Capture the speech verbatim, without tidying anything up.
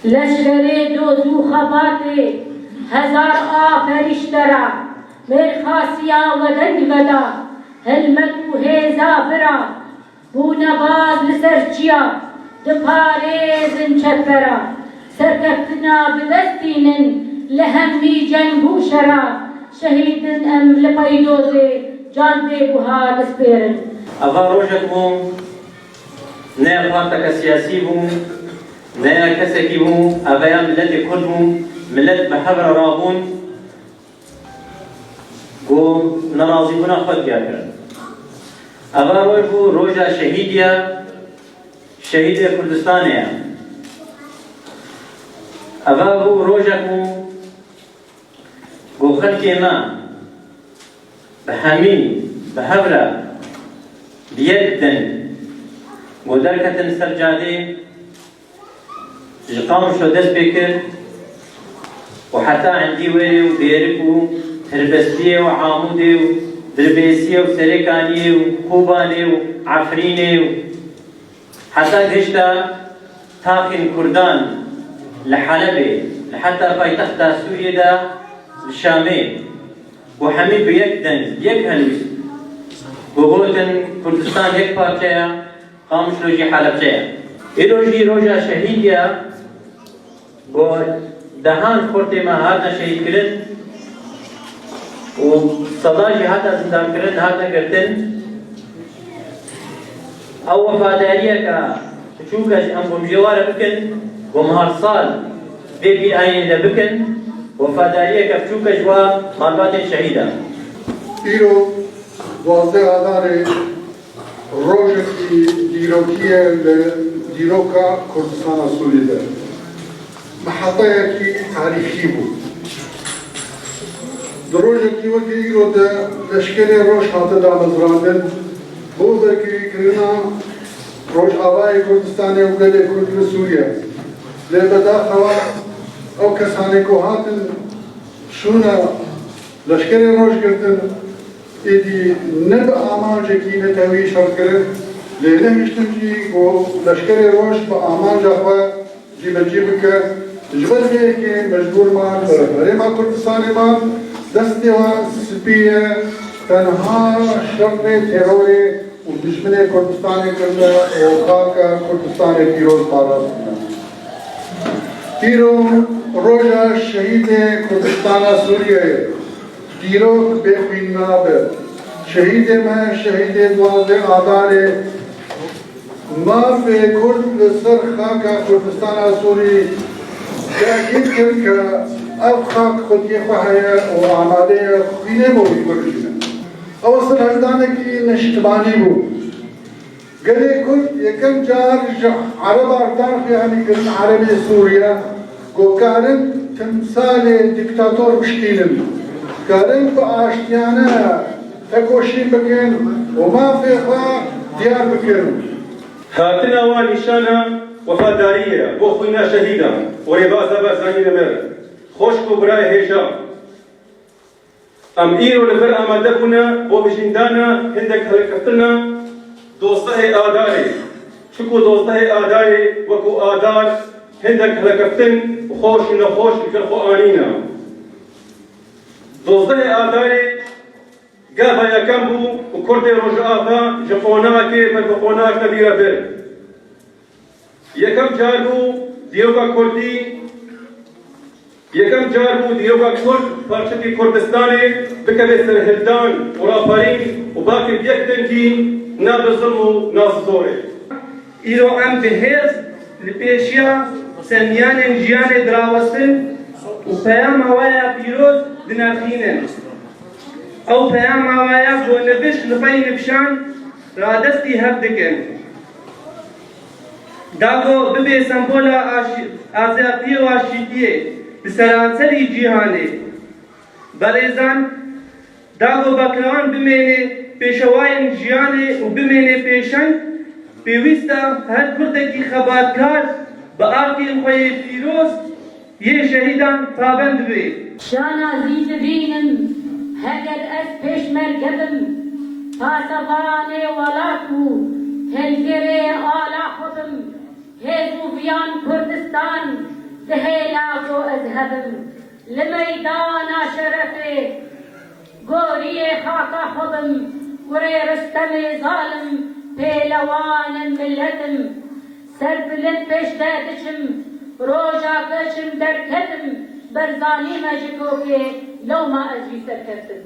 Leşkerê doz û xebatê hezar a perîşte ra, mêrxasiya we deng veda, hilmet û hêza bira, bûne baz li ser çiya, diparêzin çepera, serkeftina bi dest tînin li hemî ceng û şera, şehîdin em li peydozê can bêguha dispêrin. Eva rojek bû, ne ya parteke siyasî bû, ne ya kesekî bû, eve ya miletê Kurd bû, milet bi hev re rabûn, ku nerazîbûna xwe diyar kirin. Eva roj bû roja şehîdiya, şehîdê Kurdistanê ye. Eva bû rojek bû, ku xelkê me bi hemî, bi hev re, bi yek din, ku derketin ser cadê, ji Qamişlo dest pê kir û heta endî wê û Dêrik û Hirbestiyê û Amûdê û Dirbêsiyê û Serêkaniyê û Kobanê û Efrînê û heta gihişta taxên Kurdan li Helebê, li heta paytexta Sûriyê de li Şamê, ku hemî bi yek deng, bi yek helwîst, ku gotin Kurdistan yek parçe ye, Qamişlo jî Helebçe ye. Îro jî roja şehîdiya, ku dehan xortê me hatine şehîdkirin û sedan jî hatine zindankirin, hatine girtin. Ew wefadariyeke biçûk e ji em ku em jê were bikin, ku em her sal vê pîrayînê de bikin, wefadariyeke biçûk e ji we malbatên şehîdan. Îro duwazdeh Adarê rojekî dîrokî ye li dîroka Kurdistana Sûrî de. Mihetayekî tarîxî bû. Di rojekî wekî îro de leşkerê roj hate damezrandin bo bergirîkirina Rojavayê Kurdistanê û gelê Kurd li Sûriye. Lê bedaxewa ew kesanê ku hatin şûna leşkerê roj girtin, êdî ne bi amancekî netewî şerkirin, lê nehiştin jî ku leşkerê roj bi amanca xwe cîbecî bike. Ji ber vê yekê mecbûr man li Herêma Kurdistanê man, destê wan spî ye, tenha şerê terorê û dijminê Kurdistanê kirine û xaka Kurdistanê pîroz parastine. Îro roja şehîdê Kurdistana Sûriyeyê. Dîrok bê xwîn nabe. Şehîdê me, şehîdê duwazdeh Adarê, mafê Kurd li ser xaka Kurdistana Sûrî dagîr kir ke ev xak xwediyê xwe heye û amade ye xwînê bo wî birûşîne. Ew serhildanekî niştimanî bû. Gelê Kurd yekem car ji Ereban darxê henî kirin, Erebê Sûriye, ku karin timsalê dîktator bişkînin, karin bi aştiyane tekoşîn bikin û mafê xwe diyar bikin. Hatina wan nîşana wefadariyê ye bo xwîna şehîdan û rêbazê Barzanî Nemir, xwişk û birayê hêja. Em îro li vir amade bûne bo mijîndana hindek helkeftina dozdehê Adarê, çiku dozdehê Adarê wekû Adar hindek helkeftin xweş û nexweş li vir xwe anîne. Dozdehê Adarê gava yekem bû ku Kurdê Rojava ji qonakê ber bi qonak de bîre vir. Yekem car bû dîroka Kurdî, yekem car bû dîroka Kurd parçekî Kurdistanê bikeve serhildan û raparîn û bakê bi yek dengî na bi zilm û na bi zorê. Îro em bi hêz li pêşiya semiyanên jiyanê dirawestin û peyama we ya pîroz dinirxînin. Ew peyama we ya ku nivişt li pey nivşan radestî hev dikin. Da ku bibe sembola aşî-, azadiyê û aşîtiyê li seranserî cîhanê. Berêzan, da ku Bekrewan bimêne pêşewayên jiyanê û bimêne pêşeng, pêwîst e her Kurdekî xebatkar bi arkên xwe yê pîroz yê şehîdan pabend be. Şana zî dibînim, heger ez pêşmerge bim, pasevanê welat û hilgirê ala xwe bim, hêz û viyan Kurdistan Di hêla ku ez hebim, li meydana şerefê, goriyê xaka xwe bim, kurê Ristemê zalim, pêlewanê milet im. Serbilind pêş te diçim, roja ku çim derketim, Barzanî me ji kokê, lewma ez jî serkeftim.